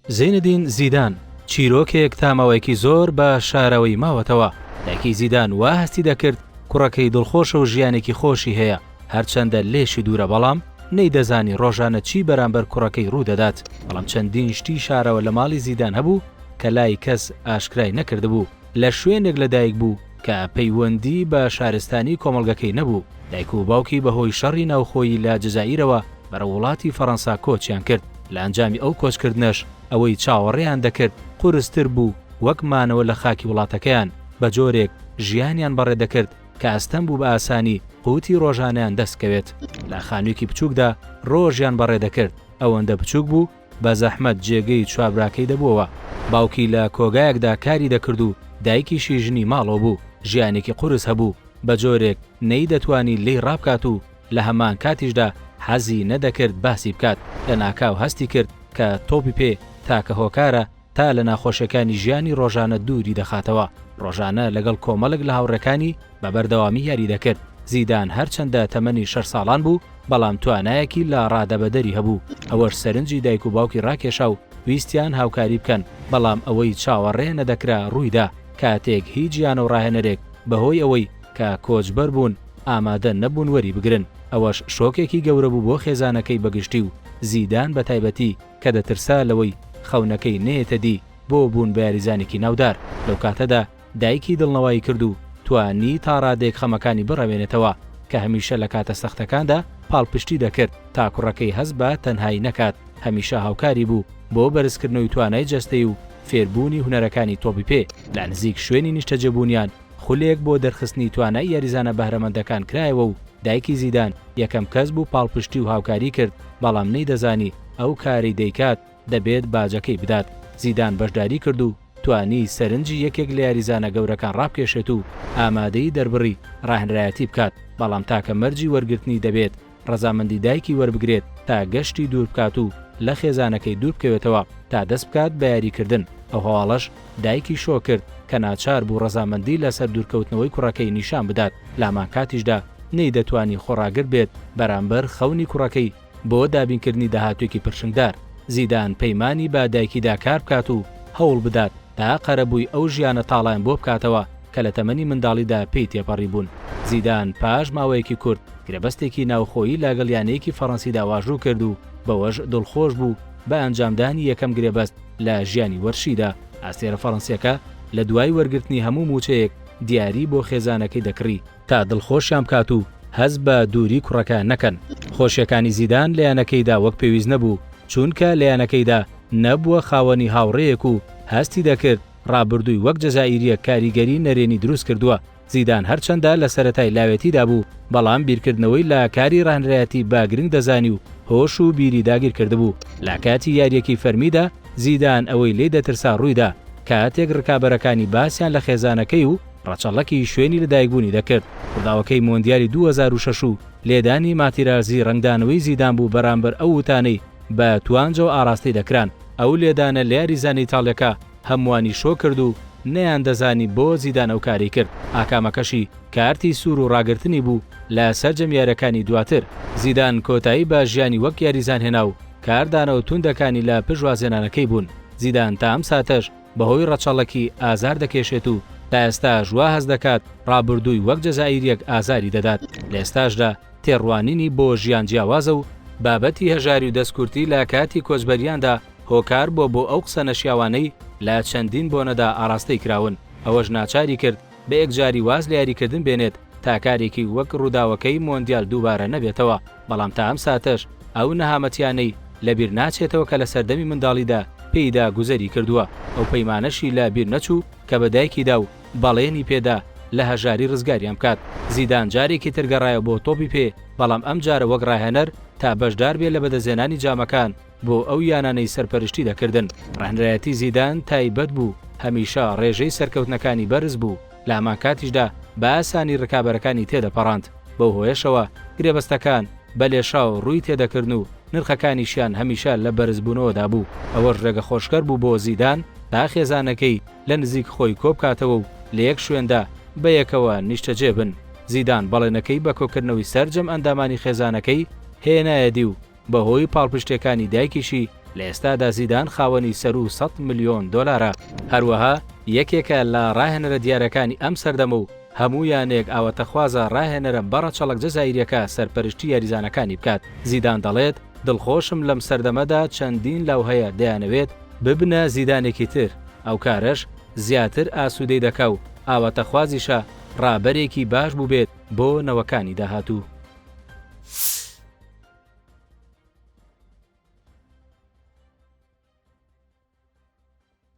زینەدین زیدان، چیرۆکێک تا ماوەیەکی زۆر بە شاراوەیی ماوەتەوە، دایکی زیدان وا هەستی دەکرد کوڕەکەی دڵخۆشە و ژیانێکی خۆشی هەیە، هەرچەندە لێشی دوورە بەڵام نەیدەزانی ڕۆژانە چی بەرامبەر کوڕەکەی ڕوودەدات، بەڵام چەندین شتی شاراوە لە ماڵی زیدان هەبوو کە لای کەس ئاشکرای نەکردبوو. لە شوێنێک لەدایک بوو کە پەیوەندی بە شارستانی کۆمەڵگەکەی نەبوو، دایک و باوکی بەهۆی شەڕی ناوخۆیی لە جەزائیرەوە بەرەو وڵاتی فەڕەنسا کۆچیان کرد، لە ئەنجامی ئەو کۆچکردنەش ئەوەی چاوەڕێیان دەکرد قورستر بوو وەک مانەوە لە خاکی وڵاتەکەیان، بە جۆرێک ژیانیان بەڕێ دەکرد کە ئەستەم بوو بە ئاسانی قوتی ڕۆژانەیان دەست کەوێت. لە خانوویەکی بچووکدا ڕۆژیان بەڕێ دەکرد، ئەوەندە بچووک بوو بە زەحمەت جێگەی چواربراکەی دەبووەوە. باوکی لە کۆگایەکدا کاری دەکرد و دایکیشی ژنی ماڵەوە بوو، ژیانێکی قورس هەبوو، بە جۆرێک نەیدەتوانی لێی ڕابکات و لە هەمان کاتیشدا حەزی نەدەکرد باسی بکات، لەناکاو هەستی کرد کە تۆپی پێ تاکە هۆکارە تا لە ناخۆشیەکانی ژیانی ڕۆژانە دووری دەخاتەوە، ڕۆژانە لەگەڵ کۆمەڵێک لە هاوڕێکانی بە بەردەوامی یاری دەکرد، زیدان هەرچەندە تەمەنی شەش ساڵان بوو، بەڵام توانایەکی لە ڕادەبەدەری هەبوو، ئەوەش سەرنجی دایک و باوکی ڕاکێشا و ویستیان هاوکاری بکەن، بەڵام ئەوەی چاوەڕێ نەدەکرا ڕوویدا، کاتێک هیچ یانە و ڕاهێنەرێک بەهۆی ئەوەی کە کۆچبەر بوون ئامادە نەبوون وەریبگرن، ئەوەش شۆکێکی گەورە بوو بۆ خێزانەکەی بەگشتی و زیدان بەتایبەتی کە دەترسا لەوەی خەونەکەی نەیەتە دی بۆ بوون بە یاریزانێکی ناودار، لەو کاتەدا دایکی دڵنەوایی کرد و توانی تا ڕادەیەک خەمەکانی بڕەوێنێتەوە کە هەمیشە لە کاتە سەختەکاندا پاڵپشتی دەکرد تا کوڕەکەی هەست بە تەنهایی نەکات، هەمیشە هاوکاری بوو بۆ بەرزکردنەوەی توانای جەستەی و فێربوونی هونەرەکانی تۆپی پێ لە نزیک شوێنی نیشتەجێبوونیان خولێک بۆ دەرخستنی توانای یاریزانە بەهرەمەندەکان کرایەوە و دایکی زیدان یەکەم کەس بوو پاڵپشتی و هاوکاری کرد، بەڵام نەیدەزانی ئەو کارەی دەیکات دەبێت باجەکەی بدات. زیدان بەشداری کرد و توانی سەرنجی یەکێک لە یاریزانە گەورەکان ڕابکێشێت و ئامادەیی دەربڕی ڕاهێنەرایەتی بکات، بەڵام تاکە مەرجی وەرگرتنی دەبێت ڕەزامەندی دایکی وەربگرێت تا گەشتی دوور بکات و لە خێزانەکەی دوور بکەوێتەوە تا دەست بکات بە یاریکردن، ئەو هەواڵەش دایکی شۆک کرد کە ناچار بوو ڕەزامەندی لەسەر دوورکەوتنەوەی کوڕەکەی نیشان بدات، لەهەمانکاتیشدا نەیدەتوانی خۆڕاگر بێت بەرامبەر خەونی کوڕەکەی بۆ دابینکردنی داهاتووێکی پرشنگدار. زیدان پەیمانی بە دایکی دا کار بکات و هەوڵ بدات تا قەرەبووی ئەو ژیانە تاڵەیان بۆ بکاتەوە کە لە تەمەنی منداڵیدا پێی تێپەڕیبوون. زیدان پاش ماوەیەکی کورت گرێبەستێکی ناوخۆیی لەگەڵ یانەیەکی فەڕەنسیدا واژوو کرد و بەوەش دڵخۆش بوو بە ئەنجامدانی یەکەم گرێبەست لە ژیانی وەرشیدا. ئەستێرە فەڕەنسییەکە لە دوای وەرگرتنی هەموو مووچەیەک دیاری بۆ خێزانەکەی دەکڕی، تا دڵخۆشیان بکات و هەست بە دووری کوڕەکەیان نەکەن. خۆشیەکانی زیدان لە یانەکەیدا وەک پێویست نەبوو، چونکە لە یانەکەیدا نەبووە خاوەنی هاوڕێیەک و هەستی دەکرد ڕابردووی وەک جەزائیرییەک کاریگەری نەرێنی دروست کردووە. زیدان هەرچەندە لە سەرەتای لاوێتیدا بوو، بەڵام بیرکردنەوەی لە کاری ڕاهێنەرایەتی بە گرنگ دەزانی و هۆش و بیری داگیر کردبوو. لە کاتی یارییەکی فەرمیدا زیدان ئەوەی لێی دەترسا ڕوویدا، کاتێک ڕکابەرەکانی باسیان لە خێزانەکەی و ڕەچەڵەکی شوێنی لەدایکبوونی دەکرد. ڕووداوەکەی مۆندیالی 2006 و لێدانی ماتیرازی ڕەنگدانەوەی زیدان بوو بەرامبەر ئەو وتانەی بە توانجەوە ئاڕاستەی دەکران. ئەو لێدانە لە یاریزانە ئیتاڵیەکە هەمووانی شۆک کرد و نەیاندەزانی بۆ زیدان ئەو کارەی کرد، ئاکامەکەشی کارتی سوور و ڕاگرتنی بوو لە سەرجەم یاریەکانی دواتر. زیدان کۆتایی بە ژیانی وەک یاریزان هێنا و کاردانەوە توندەکانی لە پشت وازهێنانەکەی بوون. زیدان تا ئەم ساتەش بەهۆی ڕەچەڵەکی ئازار دەکێشێت و تا ئێستاش وا هەست دەکات ڕابردووی وەک جەزائیرییەک ئازاری دەدات، لە ئێستاشدا تێڕوانینی بۆ ژیان جیاوازە و بابەتی هەژاری و دەستکورتی لە کاتی کۆچبەریاندا هۆکار بووە بۆ ئەو قسە نەشیاوانەی لە چەندین بۆنەدا ئاڕاستەی کراون، ئەوەش ناچاری کرد بە یەکجاری واز لە یاریکردن بێنێت تا کارێکی وەک ڕووداوەکەی مۆندیال دووبارە نەبێتەوە، بەڵام تا ئەم ساتەش ئەو نەهامەتیانەی لەبیر ناچێتەوە کە لە سەردەمی منداڵیدا پێیدا گوزەری کردووە، ئەو پەیمانەشی لە بیر نەچوو کە بە دایکی دا و بەڵێنی پێدا لە هەژاری ڕزگاریان بکات. زیدان جارێکی تر گەڕایەوە بۆ تۆپی پێ، بەڵام ئەمجارە وەک ڕاهێنەر تا بەشدار بێ لە بەدەستهێنانی جامەکان بۆ ئەو یانانەی سەرپەرشتی دەکردن. ڕاهێنەرایەتی زیدان تایبەت بوو، هەمیشە ڕێژەی سەرکەوتنەکانی بەرز بوو، لە هەمانکاتیشدا بە ئاسانی رکابەرەکانی تێدەپەڕاند، بەو هۆیەشەوە گرێبەستەکان بە لێشاو رووی تێدەکردن و نرخەکانیشیان هەمیشە لە بەرزبوونەوەدا بوو، ئەوەش رێگەخۆشکەر بوو بۆ زیدان تا خێزانەکەی لە نزیک خۆی کۆبکاتەوە و لە یەک شوێندا بەیەکەوە نیشتەجێ بن. زیدان بەڵێنەکەی بە کۆکردنەوەی سەرجەم ئەندامانی خێزانەکەی هێنایەدی و بەهۆی پاڵپشتیەکانی دایکیشی. لە ئێستادا زیدان خاوەنی سەروو 100 ملیۆن دۆلارە. هەروەها یەکێکە لە ڕاهێنەرە دیارەکانی ئەم سەردەمە و هەموو یانەیەک ئاواتەخوازە ڕاهێنەرە بەڕەچەڵەک جەزائیریەکە سەرپەرشتی یاریزانەکانی بکات. زیدان دەڵێت، دڵخۆشم لەم سەردەمەدا چەندین لاو هەیە دەیانەوێت ببنە زیدانێکی تر، ئەو کارەش زیاتر ئاسوودەی دەکا و ئاواتەخوازیشە ڕابەرێکی باش بووبێت بۆ نەوەکانی داهاتوو.